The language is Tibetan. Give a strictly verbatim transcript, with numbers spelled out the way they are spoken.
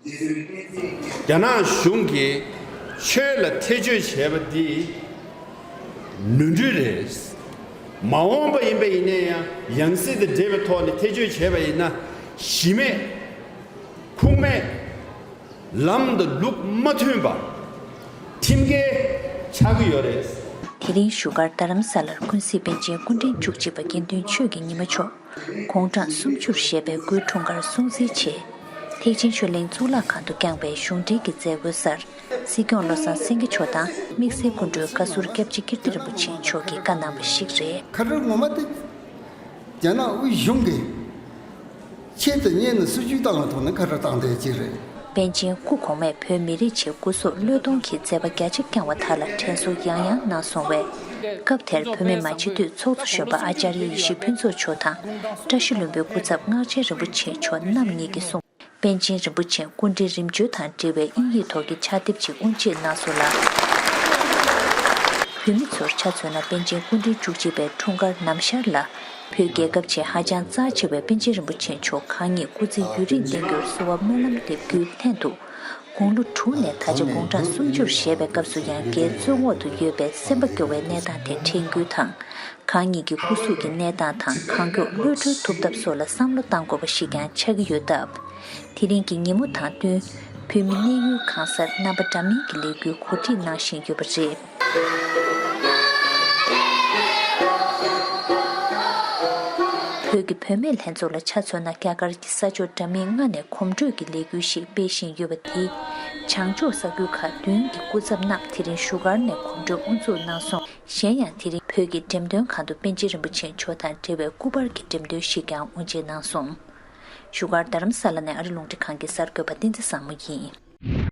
རྒྱ་ནག་གཞུང་གིས་ཆོས་ལ་ཐེ་བྱུས་བྱས་པ་འདི་ནོར་འཁྲུལ་རེད། མ་འོངས་པ་ཡིན་པ་ཡིན་ན་ཡང་ཡང་སྲིད་དང་འབྲེལ་བའི་ཐོག་ནས་ཐེ་བྱུས་བྱས་པ་ཡིན་ན་གཞི་མེད། ཁུངས་མེད། ལམ་དང་ལུགས་མ་མཐུན་པ། ཁྲིམས་འགལ་ཆགས་ཀྱི་ཡོད་རེད། དེ་རིང་བཞུགས་སྒར་རྡ་རམ་ས་ལར་ཀུན་གཟིགས་པཎ་ཆེན་སྐུ་ཕྲེང་བཅུ་གཅིག་པ་དགེ་འདུན་ཆོས་ཀྱི་ཉི་མ་མཆོག་དགུང་གྲངས་སུམ་ཅུར་བཞེས་པའི་སྐུའི་འཁྲུངས་སྐར་སྲུང་བརྩིའི་ཆེད། ཐེག་ཆེན་ཆོས་གླིང་གཙུག་ལག་ཁང་དུ་བསྐྱངས་པའི་གཞུང་འབྲེལ་གྱི་མཛད་སྒོའི་སར། སྲིད་སྐྱོང་བློ་བཟང་སེང་གེ་མཆོག་དང་དམིགས་བསལ་སྐུ་མགྲོན་བཀའ་ཟུར་སྐྱབས་རྗེ་ཀིརྟི་རིན་པོ་ཆེ་མཆོག་གིས་བཀའ་གནང་བ་ཞིག་རེད། ཁ་བྲལ་ངོ་མ་དེ། རྒྱ་ནག་དབུས་གཞུང་གིས་ཆེད་དུ་གཉེར་ནས་སྲིད་ཇུས་བཏང་བའི་ཐོག་ནས་ཁ་བྲལ་བཏང་བསྡད་ཀྱི་རེད། པཎ་ཆེན་སྐུ་གོང་མས་བོད་མི་རིགས་ཆེད་སྐུ་སྲོག་བློས་གཏོང་གི་མཛད་པ་རྒྱ་ཆེ་བསྐྱངས་བ་དག་ལ་དྲན་གསོ་ཡང་ཡང་གནང་སོང་བས། སྐབས་དེར་བོད་མི་མང་སྤྱི་འཐུས་ཚོགས་གཙོ་གཞོན་པ་ཨ་ཙརྱ་ཡེ་ཤེས་ཕུན་ཚོགས་མཆོག་དང་། བཀྲ་ཤིས་ལྷུན་པོའི་སྐུ་ཚབ་སྔགས་ཆེན་རིན་པོ་ཆེ་མཆོག་རྣམ་གཉིས་ཀྱིས་གསུངས། པཎ་ཆེན་རིན་པོ་ཆེའི་སྐུ་ཕྲེང་རིམ་བྱོན་དང་འབྲེལ་བའི་དབྱིན་ཡིག་ཐོག་གི་ཕྱག་དེབ་ཅིག་དབུ་འབྱེད་གནང་སོང་ལ། བོད་མི་ཚོར་ཆ་མཚོན་ན་པཎ་ཆེན་སྐུ་ཕྲེང་བཅུ་གཅིག་པའི་འཁྲུངས་སྐར་ནམ་ཞར་ལ། བོད་རྒྱལ་ཁབ་ཆེད་ཧ་ཅང་རྩ་ཆེ་བའི་པཎ་ཆེན་རིན་པོ་ཆེ་མཆོག་གང་ཉིད་སྐུ་ཚེ་ཡུན་རིང་བརྟན་རྒྱུར་གསོལ་བ་སྨོན་ལམ་འདེབས་རྒྱུའི་ལྷན་དུ། དགུང་ལོ་དྲུག་ནས་ད་ཆ་དགུང་གྲངས་སུམ་ཅུར་བཞེས་པའི་སྐབས་སུ་ཡང་རྒྱའི་བཙོན་འོག་ཏུ་ཡོད་པའི་སེམས་པ་སྐྱོ་བའི་གནས་སྟངས་དེ་དྲན་རྒྱུ་དང་། གང་ཉིད་ཀྱི་སྐུ་གཟུགས་ཀྱི་གནས་སྟངས་དང་གང་མགྱོགས་གློད་གྲོལ་ཐུབ་ཐབས་སོགས་ལ་བསམ་བློ་གཏང་དགོས་པ་ཞིག་ཀྱང་ཆགས་ཀྱི་ཡོད་སྟབས། དེ་རིང་གི་ཉིན་མོ་དང་བསྟུན། བོད་མི་གནས་ཡུལ་གང་སར་རྣམ་པ་འདྲ་མིན་གྱི་ལས་འགུལ་གོ་སྒྲིག་གནང་བཞིན་ཡོད་པ་རེད། བོད་ཀྱི་བུད་མེད་ལྷན་ཚོགས་ལ་ཆ་མཚོན་ན། རྒྱ་གར་གྱི་ས་ཕྱོགས་འདྲ་མིན་ལྔ་ནས་གོམ་བགྲོད་ཀྱི་ལས་འགུལ་ཞིག་སྤེལ་བཞིན་ཡོད་པ་དེས། བྱང་ཕྱོགས་ས་ཁུལ་ཁག་བདུན་གྱི་སྐུ་ཚབ་རྣམས་དེ་རིང་བཞུགས་སྒར་ནས་གོམ་བགྲོད་དབུ་འཛུགས་གནང་སོང་། གཞན་ཡང་དེ་རིང་བོད་ཀྱི་འགྲེམས་སྟོན་ཁང་དུ་པཎ་ཆེན་རིན་པོ་ཆེ་མཆོག་དང་འབྲེལ་བའི་སྐུ་པར་གྱི་འགྲེམས་སྟོན་ཞིག་ཀྱང་དབུ་འབྱེད་གནང་སོང་། བཞུགས་སྒར་རྡ་རམ་ས་ལ་ནས་ཨ་རི་རླུང་འཕྲིན་ཁང་གི་གསར་འགོད་པ་བསྟན་འཛིན་བཟང་མོ་ཡིན།